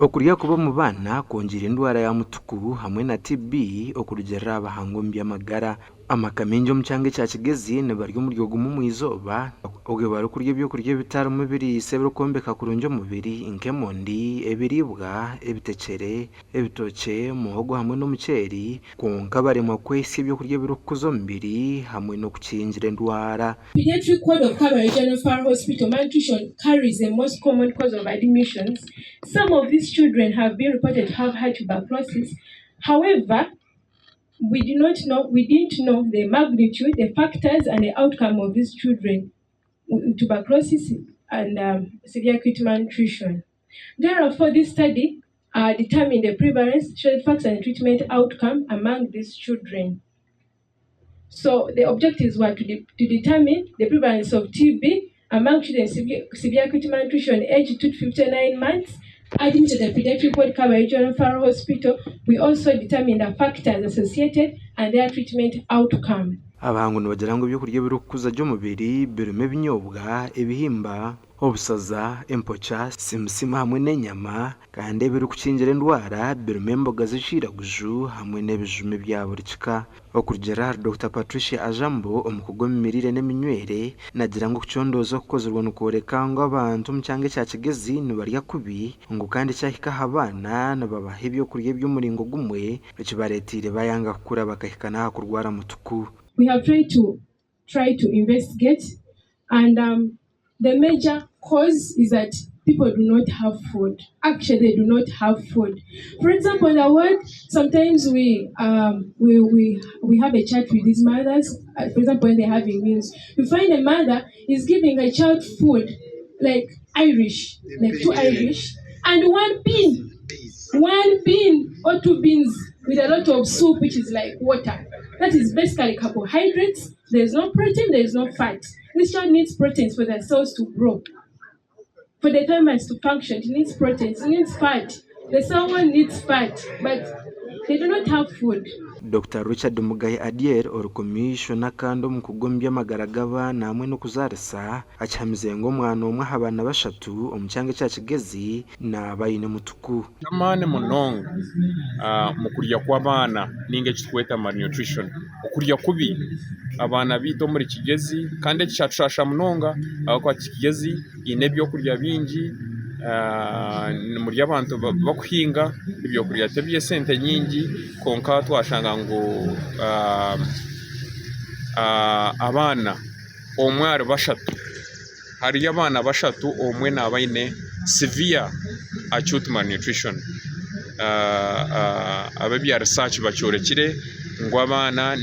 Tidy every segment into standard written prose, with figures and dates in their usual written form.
Okurya kubi omu baana kwongyeire endwara ya mutuku hamwe na TB okurugiirira aha bahangu omu by'amagara. Amaka maingi omu kyanga ekya Kigezi nibarya omuryo gumwe omu izooba obwo barikurya ebyokurya ebitarimu biriisa ebirikwombeka kurungi omubiri nk'emondi, ebiriibwa, ebitekyere, ebitookye, muhogo hamwe n'omuceeri kwonka baremwa kwehitsya ebyokurya ebirikukuza omubiri hamwe n'okukingira endwara. Pediatric ward of Kabale Regional Referral Hospital malnutrition carries the most common cause of admissions. Some of these children have been reported to have had tuberculosis. However, we do not know, we didn't know the magnitude, the factors and the outcome of these children with tuberculosis and severe acute malnutrition. Therefore, this study determined the prevalence, social facts and treatment outcome among these children. So the objectives were to determine the prevalence of TB among children with severe acute malnutrition aged 2 to 59 months admitted at the Pediatric Ward Kabale Regional Referral Hospital. We also determined the factors associated and their treatment outcome. Abahangu nibagira ngu ebyokurya ebirikukuza gye omubiri birimu ebinyobwa, ebihimba, obusaza, empokya, simusimu hamwe n'enyama kandi ebirikukingira endwara birimu emboga z'ekiraguju hamwe n'ebijuma ebya buri kika. Okurugiirira ahari Dokita Patricia Ajambo, omukugu omu miriire n'eminywere, naagira ngu okucondooza okukozirwe nikworeka ngu abantu omu kyanga ekya Kigezi nibarya kubi ngu kandi kyahika aha baana nibabaha ebyokurya eby'omuringo gumwe ekibareeteire bayanga kukura bakahika n'aha kurwara mutuku. We have tried to try to investigate and the major cause is that people do not have food. Actually, they do not have food. For example, in the world, sometimes we have a chat with these mothers. For example, when they're having meals, you find a mother is giving a child food like Irish, like two Irish, and one bean, one bean or two beans with a lot of soup, which is like water. That is basically carbohydrates. There's no protein, there's no fat. This child needs proteins for their cells to grow. For the thymus to function, it needs proteins, it needs fat. The cell one needs fat, but they do not have food. Dokita Richard Mugahi Adiel ori komishona kandi omukugu omu by'amagara g'abaana hamwe n'okuzaarisa akihamize ngu omwana omwe aha baana bashatu omu kyanga ekya Kigezi naaba aine mutuku. Ky'amaani munonga omu kurya kw'abaana ninga eki turikweta malnutrition, okurya kubi abaana baitu omuri Kigezi kandi eki kyatushaasha munonga ahabw'okuba Kigezi eine ebyokurya bingi nimurya abantu bakuhinga ebyokurya tiby'esente nyingi kwonka twashanga ngu abaana omwe ahari bashatu hariyo abaana bashatu omwe naaba aine severe acute malnutrition. Ab'ebya research bakyorekire ngu abaana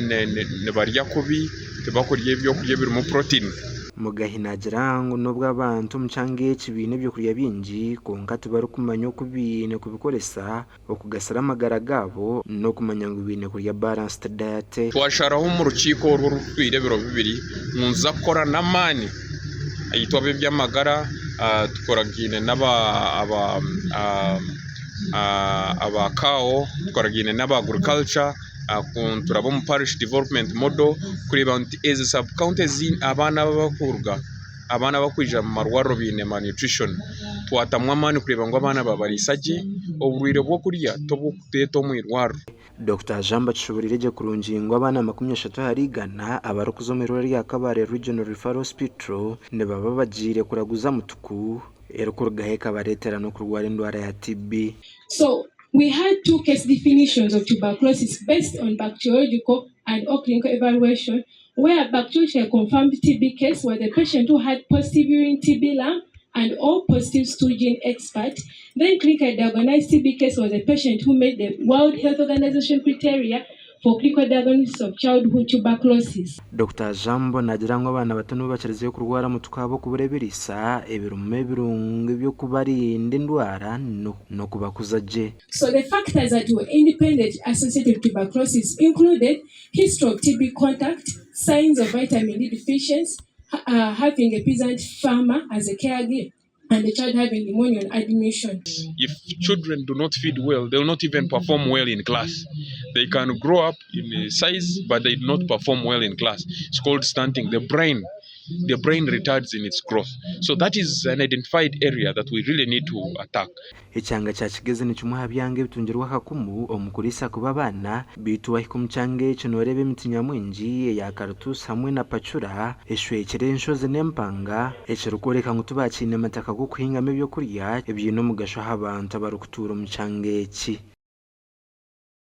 nibarya kubi, tibakurya ebyokurya ebirimu protein. Mugahi naagira ngu n'obu abantu omu kyanga eki baine ebyokurya bingi, kwonka tibarikumanya oku baine kubikoresa okugasira amagara gaabo n'okumanya ngu baine kurya balanced diet. Twasharaho omu rukiiko oru orutwire ebiro bibiri ngu nituza kukora n'amaani itwe ab'eby'amagara tukoragaine n'aba aba CAO, tukoragaine n'aba agriculture, turaba omu parish development model kureeba ngu ezi sub county abaana abarikuruga abaana abarikwija omu marwariro baine malnutrition twatamu amaani kureeba ngu abaana baabariisa gye, oburwaire bw'okurya tibw'okuteeta omu irwariro. Dokita Zhamba akishoboreire gye kurungi ngu abaana 30 ahari igana abarikuza omu irwariro rya Kabale Regional Referral Hospital nibaba bagiire kuraguza mutuku erikurugaho ekabareetera n'okurwara endwara ya TB. So we had two case definitions of tuberculosis based on bacteriological and or clinical evaluation where bacteriologically confirmed TB case was the patient who had positive urine TB LAMP and or positive stool GeneXpert. Then clinically diagnosed TB case was a patient who met the World Health Organization criteria for clinical diagnosis of childhood tuberculosis. Dokita Jambo naagira ngu abaana bato nibo bakirizeyo kurwara mutuku ahabw'okubura ebiriisa ebirimu ebirungo eby'okubarinda endwara n'okubakuza gye. So the factors that were independent associated with tuberculosis included history of TB contact, signs of vitamin D deficiency, having a peasant farmer as a caregiver, and the child having pneumonia on admission. If children do not feed well, they will not even perform well in class. They can grow up in size, but they do not perform well in class. It's called stunting. The brain the brain retards in its growth. So that is an identified area that we really need to attack. Ekyanga kya Kigezi ni kimwe aha byanga ebitungirwe akakumu omu kuriisa kubi abaana beitu wahika omu kyanga eki nooreeba emiti nyamwingi eya karituusi hamwe na pacura eshwekire enshozi n'empanga ekirikworeka ngu tibakiine mataka g'okuhingamu ebyokurya ebiine omugasho aha bantu abarikutuura omu kyanga eki.